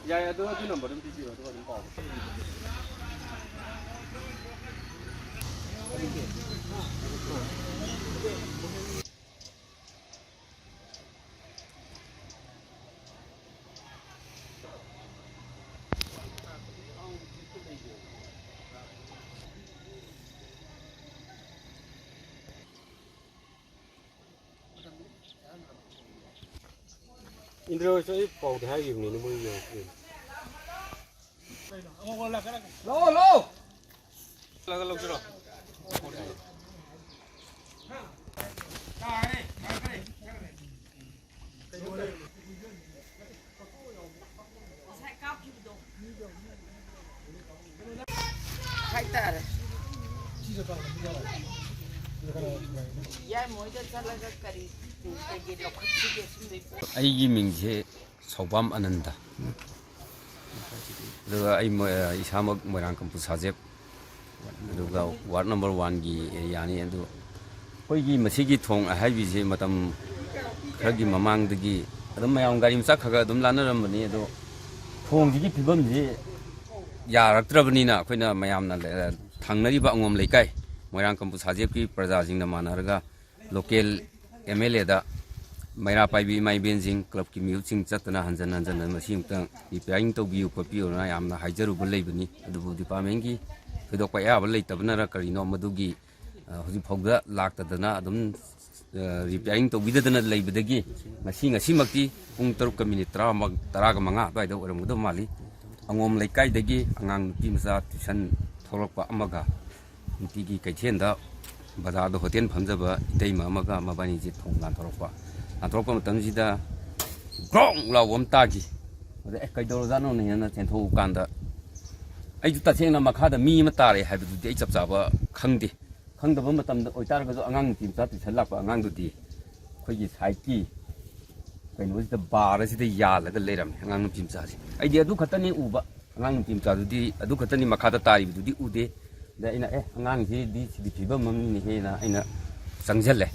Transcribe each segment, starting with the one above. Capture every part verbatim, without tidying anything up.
ꯌꯥꯏ, ꯑꯗꯨ, ꯑꯗꯨ ꯅꯝꯕꯔ ꯑꯗꯨꯝ ꯄꯤꯕꯤꯔꯣ, ꯑꯗꯨꯒ ꯑꯗꯨꯝ ꯄꯥꯎ꯫ ꯏꯟꯗ꯭ꯔ ꯍꯣꯏꯁꯨ ꯑꯩ ꯄꯥꯎꯗꯤ ꯍꯥꯏꯈꯤꯕꯅꯤꯅꯦ, ꯃꯣꯏ ꯌꯧꯔꯛꯇ꯭ꯔꯤꯅꯦ꯫ ꯂꯥꯛꯑꯣ, ꯂꯥꯛꯑꯣ꯫ ꯂꯥꯛꯑꯣ, ꯂꯥꯛꯑꯣ꯫ ꯂꯥꯛꯑꯣ, ꯂꯥꯛꯑꯣ꯫ ꯍꯥꯏꯇꯥꯔꯦ꯫ ꯌꯥꯏ, ꯃꯣꯏꯗ ꯆꯠꯂꯒ ꯀꯔꯤ, ꯀꯩꯀꯩ ꯂꯧꯈꯠꯁꯤꯒꯦ ꯁꯨꯝꯕꯩ ꯄꯣꯠ? ꯑꯩꯒꯤ ꯃꯤꯡꯁꯦ ꯁꯧꯕꯥꯝ ꯑꯅꯟꯗ꯫ ꯑꯗꯨꯒ ꯑꯩ ꯃꯣꯏ-, ꯏꯁꯥꯃꯛ ꯃꯣꯏꯔꯥꯡ ꯀꯝꯄꯨ ꯁꯥꯖꯦꯞ꯫ ꯑꯗꯨꯒ ꯋꯥꯔꯗ ꯅꯝꯕꯔ ꯋꯥꯟꯒꯤ ꯑꯦꯔꯤꯌꯥꯅꯤ꯫ ꯑꯗꯨ ꯑꯩꯈꯣꯏꯒꯤ ꯃꯁꯤꯒꯤ ꯊꯣꯡ ꯑꯍꯥꯏꯕꯤꯁꯤ ꯃꯇꯝ ꯈꯔꯒꯤ ꯃꯃꯥꯡꯗꯒꯤ ꯑꯗꯨꯝ ꯃꯌꯥꯝ ꯒꯥꯔꯤ ꯃꯆꯥ ꯈꯔ ꯈꯔ ꯑꯗꯨꯝ ꯂꯥꯟꯅꯔꯝꯕꯅꯤ꯫ ꯑꯗꯣ ꯊꯣꯡꯁꯤꯒꯤ ꯐꯤꯕꯝꯁꯤ ꯌꯥꯔꯛꯇ꯭ꯔꯕꯅꯤꯅ ꯑꯩꯈꯣꯏꯅ ꯃꯌꯥꯝꯅ ꯂꯩ-, ꯊꯪꯅꯔꯤꯕ ꯑꯉꯣꯝ ꯂꯩꯀꯥꯏ ꯃꯣꯏꯔꯥꯡ ꯀꯝꯄꯨ ꯁꯥꯖꯦꯞꯀꯤ ꯄ꯭ꯔꯖꯥꯁꯤꯡꯅ ꯃꯥꯟꯅꯔꯒ ꯂꯣꯀꯦꯜ ꯑꯦꯝ ꯑꯦꯜ ꯑꯦꯗ ꯃꯩꯔꯥ ꯄꯥꯏꯕꯤ ꯏꯃꯥ ꯏꯕꯦꯟꯁꯤꯡ, ꯀ꯭ꯂꯕꯀꯤ ꯃꯤꯍꯨꯠꯁꯤꯡ ꯆꯠꯇꯅ ꯍꯟꯖꯟ ꯍꯟꯖꯟꯅ ꯃꯁꯤ ꯑꯃꯨꯛꯇꯪ ꯔꯤꯄꯤꯌꯥꯔꯤꯡ ꯇꯧꯕꯤꯌꯨ ꯈꯣꯠꯄꯤꯌꯨꯅ ꯌꯥꯝꯅ ꯍꯥꯏꯖꯔꯨꯕ ꯂꯩꯕꯅꯤ꯫ ꯑꯗꯨꯕꯨ ꯗꯤꯄꯥꯔꯠꯃꯦꯟꯒꯤ ꯊꯣꯏꯗꯣꯛꯄ ꯑꯌꯥꯕ ꯂꯩꯇꯕꯅꯔ ꯀꯔꯤꯅꯣ ꯃꯗꯨꯒꯤ, ꯑ, ꯍꯧꯖꯤꯛ ꯐꯥꯎꯗ ꯂꯥꯛꯇꯗꯅ ꯑꯗꯨꯝ, ꯑ, ꯔꯤꯄꯤꯌꯥꯔꯤꯡ ꯇꯧꯕꯤꯗꯗꯅ ꯂꯩꯕꯗꯒꯤ ꯉꯁꯤ, ꯉꯁꯤꯃꯛꯇꯤ ꯄꯨꯡ ꯇꯔꯨꯛꯀ ꯃꯤꯅꯤꯠ ꯇꯔꯥꯃ-, ꯇꯔꯥꯒ ꯃꯉꯥ ꯑꯗꯨꯋꯥꯏꯗ ꯑꯣꯏꯔꯝꯒꯗꯧ ꯃꯥꯜꯂꯤ꯫ ꯑꯉꯣꯝ ꯂꯩꯀꯥꯏꯗꯒꯤ ꯑꯉꯥꯡ ꯅꯨꯄꯤ ꯃꯆꯥ ꯇ꯭ꯌꯨꯁꯟ ꯊꯣꯛꯂꯛꯄ ꯑꯃꯒ ꯅꯨꯡꯇꯤꯒꯤ ꯀꯩꯊꯦꯜꯗ ꯕꯖꯥꯔꯗ ꯍꯣꯇꯦꯜ ꯐꯝꯖꯕ ꯏꯇꯩꯃ ꯑꯃꯒ ꯃꯕꯥꯅꯤꯁꯦ ꯊꯣꯡ ꯂꯥꯟꯊꯣꯔꯛꯄ꯫ ꯂꯥꯟꯊꯣꯔꯛꯄ ꯃꯇꯝꯁꯤꯗ ꯒ꯭ꯔꯣꯡ ꯂꯥꯎꯕ ꯑꯃ ꯇꯥꯈꯤ꯫ ꯑꯗ "ꯑꯦ, ꯀꯩꯗꯧꯔꯖꯥꯠꯅꯣꯅꯦꯅ" ꯆꯦꯟꯊꯣꯛꯎ ꯀꯥꯟꯗ, ꯑꯩꯁꯨ ꯇꯁꯦꯡꯅ ꯃꯈꯥꯗ ꯃꯤ ꯑꯃ ꯇꯥꯔꯦ ꯍꯥꯏꯕꯗꯨꯗꯤ ꯑꯩ ꯆꯞ ꯆꯥꯕ ꯈꯪꯗꯦ꯫ ꯈꯪꯗꯕ ꯃꯇꯝꯗ ꯑꯣꯏꯇꯥꯔꯒꯁꯨ ꯑꯉꯥꯡ ꯅꯨꯄꯤ ꯃꯆꯥ ꯇ꯭ꯌꯨꯁꯟ ꯂꯥꯛꯄ ꯑꯉꯥꯡꯗꯨꯗꯤ ꯑꯩꯈꯣꯏꯒꯤ ꯁꯥꯏꯠꯀꯤ ꯀꯩꯅꯣꯁꯤꯗ, ꯕꯥꯔ ꯑꯁꯤꯗ ꯌꯥꯜꯂꯒ ꯂꯩꯔꯝꯃꯦ ꯑꯉꯥꯡ ꯅꯨꯄꯤ ꯃꯆꯥꯁꯦ꯫ ꯑꯩꯗꯤ ꯑꯗꯨ ꯈꯛꯇꯅꯤ ꯎꯕ꯫ ꯑꯉꯥꯡ ꯅꯨꯄꯤ ꯃꯆꯥꯗꯨꯗꯤ, ꯑꯗꯨ ꯈꯛꯇꯅꯤ ꯃꯈꯥꯗ ꯇꯥꯔꯤꯕꯗꯨꯗꯤ ꯎꯗꯦ꯫ ꯑꯗ ꯑꯩꯅ, "ꯑꯦ, ꯑꯉꯥꯡꯁꯤꯗꯤ ꯁꯤꯗꯤ ꯐꯤꯕꯝ ꯑꯃꯅꯤꯅꯦꯍꯦꯅ" ꯑꯩꯅ ꯆꯪꯁꯤꯜꯂꯦ꯫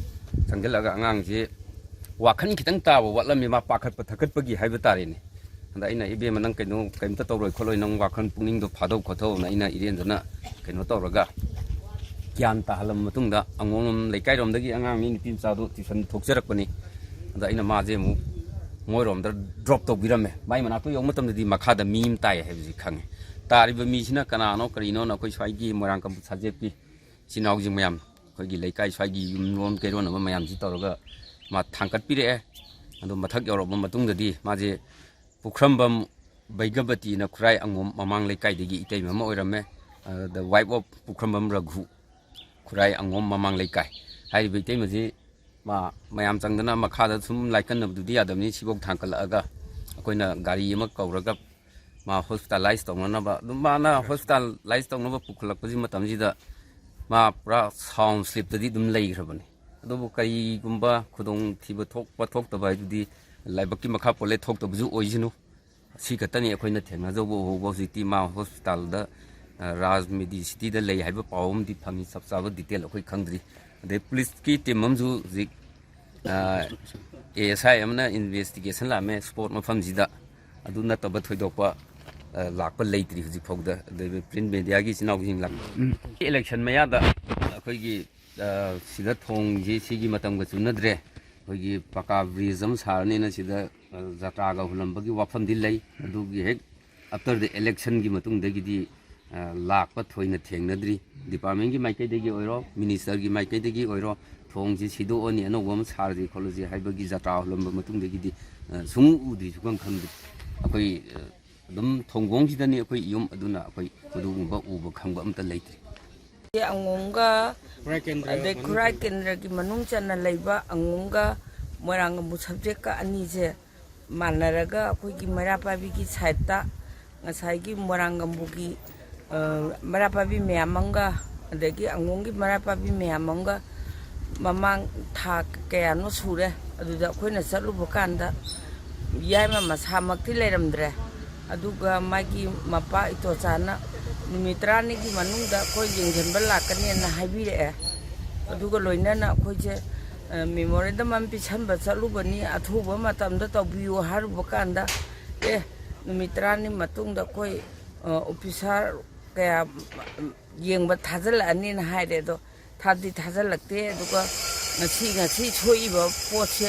ꯆꯪꯁꯤꯜꯂꯒ ꯑꯉꯥꯡꯁꯤ ꯋꯥꯈꯜ ꯈꯤꯇꯪ ꯇꯥꯕ ꯋꯥꯠꯂꯝꯃꯤ, ꯃꯥ ꯄꯥꯈꯠꯄ ꯊꯀꯠꯄꯒꯤ ꯍꯥꯏꯕ ꯇꯥꯔꯦꯅꯦ꯫ ꯑꯗ ꯑꯩꯅ, "ꯏꯕꯦꯝꯃ, ꯅꯪ ꯀꯩꯅꯣ ꯀꯩꯝꯇ ꯇꯧꯔꯣꯏ ꯈꯣꯠꯂꯣꯏ, ꯅꯪ ꯋꯥꯈꯜ ꯄꯨꯛꯅꯤꯡꯗꯣ ꯐꯥꯗꯧ ꯈꯣꯠꯊꯧꯅ" ꯑꯩꯅ ꯏꯔꯦꯟꯖꯅ ꯀꯩꯅꯣ ꯇꯧꯔꯒ ꯒ꯭ꯌꯥꯟ ꯇꯥꯍꯜꯂꯕ ꯃꯇꯨꯡꯗ, ꯑꯉꯣꯝ ꯂꯩꯀꯥꯏꯔꯣꯝꯗꯒꯤ ꯑꯉꯥꯡ ꯃꯤ ꯅꯨꯄꯤ ꯃꯆꯥꯗꯣ ꯇ꯭ꯌꯨꯁꯟ ꯊꯣꯛꯆꯔꯛꯄꯅꯤ꯫ ꯑꯗ ꯑꯩꯅ ꯃꯥꯁꯦ ꯑꯃꯨꯛ ꯃꯣꯏꯔꯣꯝꯗ ꯗ꯭ꯔꯣꯞ ꯇꯧꯕꯤꯔꯝꯃꯦ꯫ ꯃꯥꯏ ꯃꯅꯥꯛꯇ ꯌꯧꯕ ꯃꯇꯝꯗꯗꯤ ꯃꯈꯥꯗ ꯃꯤ ꯑꯃ ꯇꯥꯏ ꯍꯥꯏꯕꯁꯤ ꯈꯪꯉꯦ꯫ ꯇꯥꯔꯤꯕ ꯃꯤꯁꯤꯅ ꯀꯅꯥꯅꯣ ꯀꯔꯤꯅꯣꯅ ꯑꯩꯈꯣꯏ ꯁ꯭ꯋꯥꯏꯒꯤ ꯃꯣꯏꯔꯥꯡ ꯀꯥꯡꯄꯣꯛꯄꯤ ꯁꯥꯖꯦꯞꯀꯤ ꯏꯆꯤꯟ ꯏꯅꯥꯎꯁꯤꯡ ꯃꯌꯥꯝ, ꯑꯩꯈꯣꯏꯒꯤ ꯂꯩꯀꯥꯏ ꯁ꯭ꯋꯥꯏꯒꯤ ꯌꯨꯝꯂꯣꯟ ꯀꯩꯔꯣꯟ ꯑꯃ ꯃꯌꯥꯝꯁꯤ ꯇꯧꯔꯒ ꯃꯥ ꯊꯥꯡꯀꯠꯄꯤꯔꯛꯑꯦ꯫ ꯑꯗꯣ ꯃꯊꯛ ꯌꯧꯔꯛꯑꯕ ꯃꯇꯨꯡꯗꯗꯤ ꯃꯥꯁꯦ ꯄꯨꯈ꯭ꯔꯝꯕꯝ ꯕꯩꯒꯕꯇꯤꯅ ꯈꯨꯔꯥꯏ ꯑꯉꯣꯝ ꯃꯃꯥꯡ ꯂꯩꯀꯥꯏꯗꯒꯤ ꯏꯇꯩꯃ ꯑꯃ ꯑꯣꯏꯔꯝꯃꯦ꯫ ꯑ, the wife of ꯄꯨꯈ꯭ꯔꯝꯕꯝ ꯔꯘꯨ, ꯈꯨꯔꯥꯏ ꯑꯉꯣꯝ ꯃꯃꯥꯡ ꯂꯩꯀꯥꯏ꯫ ꯍꯥꯏꯔꯤꯕ ꯏꯇꯩꯃꯁꯤ ꯃꯥ ꯃꯌꯥꯝ ꯆꯪꯗꯅ ꯃꯈꯥꯗ ꯁꯨꯝ ꯂꯥꯏꯀꯟꯅꯕꯗꯨꯗꯤ ꯌꯥꯗꯕꯅꯤ, ꯁꯤꯐꯧ ꯊꯥꯡꯀꯠꯂꯛꯑꯒ ꯑꯩꯈꯣꯏꯅ ꯒꯥꯔꯤ ꯑꯃ ꯀꯧꯔꯒ ꯃꯥ ꯍꯣꯁꯄꯤꯇꯥꯂꯥꯏꯁ ꯇꯧꯅꯅꯕ, ꯑꯗꯨꯝ ꯃꯥꯅ ꯍꯣꯁꯄꯤꯇꯥꯂꯥꯏꯁ ꯇꯧꯅꯕ ꯄꯨꯈꯠꯂꯛꯄꯁꯤ ꯃꯇꯝꯁꯤꯗ ꯃꯥ ꯄꯨꯔꯥ ꯁꯥꯎꯟ ꯁ꯭ꯂꯤꯞꯇꯗꯤ ꯑꯗꯨꯝ ꯂꯩꯈ꯭ꯔꯕꯅꯤ꯫ ꯑꯗꯨꯕꯨ ꯀꯔꯤꯒꯨꯝꯕ ꯈꯨꯗꯣꯡꯊꯤꯕ ꯊꯣꯛꯄ ꯊꯣꯛꯇꯕ ꯍꯥꯏꯗꯨꯗꯤ ꯂꯥꯏꯕꯛꯀꯤ ꯃꯈꯥ ꯄꯣꯜꯂꯦ, ꯊꯣꯛꯇꯕꯁꯨ ꯑꯣꯏꯁꯅꯨ꯫ ꯁꯤ ꯈꯛꯇꯅꯤ ꯑꯩꯈꯣꯏꯅ ꯊꯦꯡꯅꯖꯧꯕ ꯎꯍꯧꯕ꯫ ꯍꯧꯖꯤꯛꯇꯤ ꯃꯥ ꯍꯣꯁꯄꯤꯇꯥꯜꯗ, ꯑ, ꯔꯥꯖ ꯃꯦꯗꯤꯁꯤꯇꯤꯗ ꯂꯩ ꯍꯥꯏꯕ ꯄꯥꯎ ꯑꯃꯗꯤ ꯐꯪꯉꯤ, ꯆꯞ ꯆꯥꯕ ꯗꯤꯇꯦꯜ ꯑꯩꯈꯣꯏ ꯈꯪꯗ꯭ꯔꯤ꯫ ꯑꯗꯩ ꯄꯨꯂꯤꯁꯀꯤ ꯇꯤꯝ ꯑꯃꯁꯨ ꯍꯧꯖꯤꯛ, ꯑ, ꯑꯦ ꯑꯦꯁ ꯑꯥꯏ ꯑꯃꯅ ꯏꯟꯚꯦꯁꯇꯤꯒꯦꯁꯟ ꯂꯥꯛꯑꯝꯃꯦ ꯁ꯭ꯄꯣꯠ ꯃꯐꯝꯁꯤꯗ꯫ ꯑꯗꯨ ꯅꯠꯇꯕ ꯊꯣꯏꯗꯣꯛꯄ, ꯑ, ꯂꯥꯛꯄ ꯂꯩꯇ꯭ꯔꯤ ꯍꯧꯖꯤꯛ ꯐꯥꯎꯗ꯫ ꯑꯗꯩ ꯄ꯭ꯔꯤꯟꯠ ꯃꯦꯗꯤꯌꯥꯒꯤ ꯏꯆꯤꯟ ꯏꯅꯥꯎꯁꯤꯡ ꯂꯥꯛꯄ꯫ ꯏꯂꯦꯛꯁꯟ ꯃꯌꯥꯗ ꯑꯩꯈꯣꯏꯒꯤ, ꯑ, ꯁꯤꯗ ꯊꯣꯡꯁꯤ ꯁꯤꯒꯤ ꯃꯇꯝꯒ ꯆꯨꯅꯗ꯭ꯔꯦ, ꯑꯩꯈꯣꯏꯒꯤ ꯄꯀꯥ ꯕ꯭ꯔꯤꯖ ꯑꯃ ꯁꯥꯔꯅꯤꯅ ꯁꯤꯗ, ꯑ, ꯖꯇ꯭ꯔꯥꯒ ꯍꯨꯜꯂꯝꯕꯒꯤ ꯋꯥꯐꯝꯗꯤ ꯂꯩ꯫ ꯑꯗꯨꯒꯤ ꯍꯦꯛ after the election ꯒꯤ ꯃꯇꯨꯡꯗꯒꯤꯗꯤ, ꯑ, ꯂꯥꯛꯄ ꯊꯣꯏꯅ ꯊꯦꯡꯅꯗ꯭ꯔꯤ꯫ ꯗꯤꯄꯥꯔꯠꯃꯦꯟꯒꯤ ꯃꯥꯏꯀꯩꯗꯒꯤ ꯑꯣꯏꯔꯣ, ꯃꯤꯅꯤꯁꯇꯔꯒꯤ ꯃꯥꯏꯀꯩꯗꯒꯤ ꯑꯣꯏꯔꯣ, ꯊꯣꯡꯁꯤ ꯁꯤꯗꯣꯛꯑꯅꯤ, ꯑꯅꯧꯕ ꯑꯃ ꯁꯥꯔꯁꯤ ꯈꯣꯠꯂꯁꯤ ꯍꯥꯏꯕꯒꯤ ꯖꯇ꯭ꯔꯥ ꯍꯨꯜꯂꯝꯕ ꯃꯇꯨꯡꯗꯒꯤꯗꯤ, ꯑ, ꯁꯨꯡꯎ ꯎꯗ꯭ꯔꯤ, ꯁꯨꯡꯈꯪ ꯈꯪꯗ꯭ꯔꯤ꯫ ꯑꯩꯈꯣꯏ, ꯑ, ꯑꯗꯨꯝ ꯊꯣꯡꯒꯣꯡꯁꯤꯗꯅꯤ ꯑꯩꯈꯣꯏ ꯌꯨꯝ, ꯑꯗꯨꯅ ꯑꯩꯈꯣꯏ ꯃꯗꯨꯒꯨꯝꯕ ꯎꯕ ꯈꯪꯕ ꯑꯝꯇ ꯂꯩꯇ꯭ꯔꯤ꯫ ꯑꯉꯣꯝꯒ ꯈꯨꯔꯥꯏ ꯀꯦꯟꯗ꯭ꯔ ꯑꯗꯩ ꯃꯅꯨꯡ ꯈꯨꯔꯥꯏ ꯆꯟꯕ꯫ ꯀꯦꯟꯗ꯭ꯔꯒꯤ ꯃꯅꯨꯡ ꯆꯟꯅ ꯂꯩꯕ ꯑꯉꯣꯝꯒ ꯃꯣꯏꯔꯥꯡ ꯀꯥꯡꯕꯨ ꯁꯕꯖꯦꯛꯀ ꯑꯅꯤꯁꯦ ꯃꯥꯟꯅꯔꯒ ꯑꯩꯈꯣꯏꯒꯤ ꯃꯩꯔꯥ ꯄꯥꯏꯕꯤꯒꯤ ꯁꯥꯏꯠꯇ ꯉꯁꯥꯏꯒꯤ ꯃꯣꯏꯔꯥꯡ ꯀꯥꯡꯕꯨꯒꯤ, ꯑ, ꯃꯩꯔꯥ ꯄꯥꯏꯕꯤ ꯃꯌꯥꯝ ꯑꯃꯒ ꯑꯗꯒꯤ ꯑꯉꯣꯝꯒꯤ ꯃꯩꯔꯥ ꯄꯥꯏꯕꯤ ꯃꯌꯥꯝ ꯑꯃꯒ ꯃꯃꯥꯡ ꯊꯥ ꯀꯌꯥꯅꯣ ꯁꯨꯔꯦ, ꯑꯗꯨꯗ ꯑꯩꯈꯣꯏꯅ ꯆꯠꯂꯨꯕ ꯀꯥꯟꯗ ꯌꯥꯏꯃ ꯃꯁꯥꯃꯛꯇꯤ ꯂꯩꯔꯝꯗ꯭ꯔꯦ꯫ ꯑꯗꯨꯒ ꯃꯥꯒꯤ ꯃꯄꯥ ꯏꯇꯣꯆꯥꯅ ꯅꯨꯃꯤꯠ ꯇꯔꯥꯅꯤꯒꯤ ꯃꯅꯨꯡꯗ ꯑꯩꯈꯣꯏ ꯌꯦꯡꯁꯤꯟꯕ ꯂꯥꯛꯀꯅꯦꯅ ꯍꯥꯏꯕꯤꯔꯛꯑꯦ꯫ ꯑꯗꯨꯒ ꯂꯣꯏꯅꯅ ꯑꯩꯈꯣꯏꯁꯦ, ꯑ, memorandum ꯑꯃ ꯄꯤꯁꯟꯕ ꯆꯠꯂꯨꯕꯅꯤ, ꯑꯊꯨꯕ ꯃꯇꯝꯗ ꯇꯧꯕꯤꯌꯨ ꯍꯥꯏꯔꯨꯕ ꯀꯥꯟꯗ ꯑꯦ, ꯅꯨꯃꯤꯠ ꯇꯔꯥꯅꯤ ꯃꯇꯨꯡꯗ ꯑꯩꯈꯣꯏ, ꯑ, ꯑꯣꯐꯤꯁꯥꯔ ꯀꯌꯥ, ꯎꯝ, ꯌꯦꯡꯕ ꯊꯥꯖꯤꯜꯂꯛꯑꯅꯤꯅ ꯍꯥꯏꯔꯦ꯫ ꯑꯗꯣ ꯊꯥꯗꯤ ꯊꯥꯖꯤꯜꯂꯛꯇꯦ꯫ ꯑꯗꯨꯒ ꯉꯁꯤ, ꯉꯁꯤ ꯁꯣꯛꯏꯕ ꯄꯣꯠꯁꯦ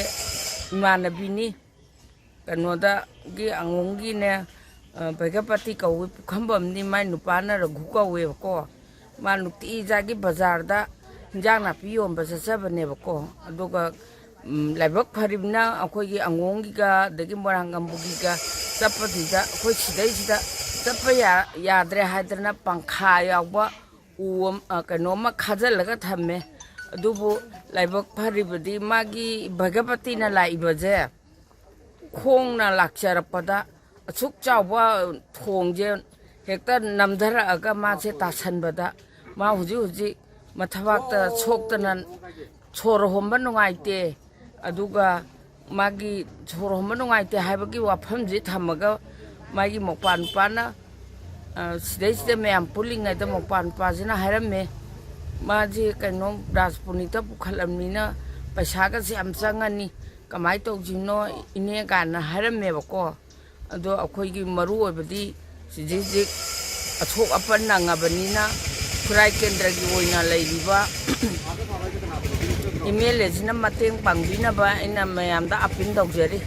ꯏꯃꯥꯟꯅꯕꯤꯅꯤ, ꯀꯩꯅꯣꯗꯒꯤ, ꯑꯉꯣꯝꯒꯤꯅꯦ, ꯑ, ꯕꯩꯒꯄꯇꯤ ꯀꯧꯏ, ꯄꯨꯈꯝꯕꯝꯅꯤ, ꯃꯥꯏ ꯅꯨꯄꯥꯅ ꯔꯘꯨ ꯀꯧꯋꯦꯕꯀꯣ꯫ ꯃꯥ ꯅꯨꯡꯇꯤꯖꯥꯒꯤ ꯕꯖꯥꯔꯗ ꯍꯤꯟꯖꯥꯡ ꯅꯥꯄꯤ ꯌꯣꯟꯕ ꯆꯠꯆꯕꯅꯦꯕꯀꯣ꯫ ꯑꯗꯨꯒ, ꯎꯝ, ꯂꯥꯏꯕꯛ ꯐꯔꯤꯕꯅ ꯑꯩꯈꯣꯏꯒꯤ ꯑꯉꯣꯝꯒꯤꯒ ꯑꯗꯒꯤ ꯃꯣꯏꯔꯥꯡꯀꯝꯕꯨꯒꯤꯒ ꯆꯠꯄꯗꯨꯗ ꯑꯩꯈꯣꯏ ꯁꯤꯗꯩꯁꯤꯗ ꯆꯠꯄ ꯌꯥ-, ꯌꯥꯗ꯭ꯔꯦ ꯍꯥꯏꯗꯅ ꯄꯪꯈꯥ ꯌꯥꯎꯕ ꯎ ꯑꯃ, ꯑ, ꯀꯩꯅꯣꯝꯃ ꯈꯥꯖꯤꯜꯂꯒ ꯊꯝꯃꯦ꯫ ꯑꯗꯨꯕꯨ ꯂꯥꯏꯕꯛ ꯐꯔꯤꯕꯗꯤ ꯃꯥꯒꯤ ꯚꯒꯄꯇꯤꯅ ꯂꯥꯛꯏꯕꯁꯦ ꯈꯣꯡꯅ ꯂꯥꯛꯆꯔꯛꯄꯗ ꯑꯁꯨꯛ ꯆꯥꯎꯕ ꯊꯣꯡꯁꯦ ꯍꯦꯛꯇ ꯅꯝꯊꯔꯛꯑꯒ ꯃꯥꯁꯦ ꯇꯥꯁꯟꯕꯗ ꯃꯥ ꯍꯧꯖꯤꯛ ꯍꯧꯖꯤꯛ ꯃꯊꯕꯥꯛꯇ ꯁꯣꯛꯇꯅ ꯁꯣꯔ ꯍꯣꯟꯕ ꯅꯨꯡꯉꯥꯏꯇꯦ꯫ ꯑꯗꯨꯒ ꯃꯥꯒꯤ ꯁꯣꯔ ꯍꯣꯟꯕ ꯅꯨꯡꯉꯥꯏꯇꯦ ꯍꯥꯏꯕꯒꯤ ꯋꯥꯐꯝꯁꯤ ꯊꯝꯃꯒ ꯃꯥꯒꯤ ꯃꯧꯄꯥ ꯅꯨꯄꯥꯅ, ꯑ, ꯁꯤꯗꯩꯁꯤꯗ ꯃꯌꯥꯝ ꯄꯨꯜꯂꯤꯉꯩꯗ ꯃꯧꯄꯥ ꯅꯨꯄꯥꯁꯤꯅ ꯍꯥꯏꯔꯝꯃꯦ, "ꯃꯥꯁꯤ ꯀꯩꯅꯣ ꯔꯥꯖꯄꯨꯅꯤꯇ ꯄꯨꯈꯠꯂꯝꯅꯤꯅ ꯄꯩꯁꯥꯒꯁꯦ ꯌꯥꯝ ꯆꯪꯉꯅꯤ, ꯀꯃꯥꯏꯅ ꯇꯧꯁꯤꯅꯣ ꯏꯅꯦ?" ꯀꯥꯏꯅ ꯍꯥꯏꯔꯝꯃꯦꯕꯀꯣ꯫ ꯑꯗꯣ ꯑꯩꯈꯣꯏꯒꯤ ꯃꯔꯨ ꯑꯣꯏꯕꯗꯤ ꯍꯧꯖꯤꯛ ꯍꯧꯖꯤꯛ ꯑꯁꯣꯛ ꯑꯄꯟ ꯅꯪꯉꯕꯅꯤꯅ ꯈꯨꯔꯥꯏ ꯀꯦꯟꯗ꯭ꯔꯒꯤ ꯑꯣꯏꯅ ꯂꯩꯔꯤꯕ ꯑꯦꯝ ꯑꯦꯜ ꯑꯦꯁꯤꯅ ꯃꯇꯦꯡ ꯄꯥꯡꯕꯤꯅꯕ ꯑꯩꯅ ꯃꯌꯥꯝꯗ ꯑꯥꯄꯤꯜ ꯇꯧꯖꯔꯤ꯫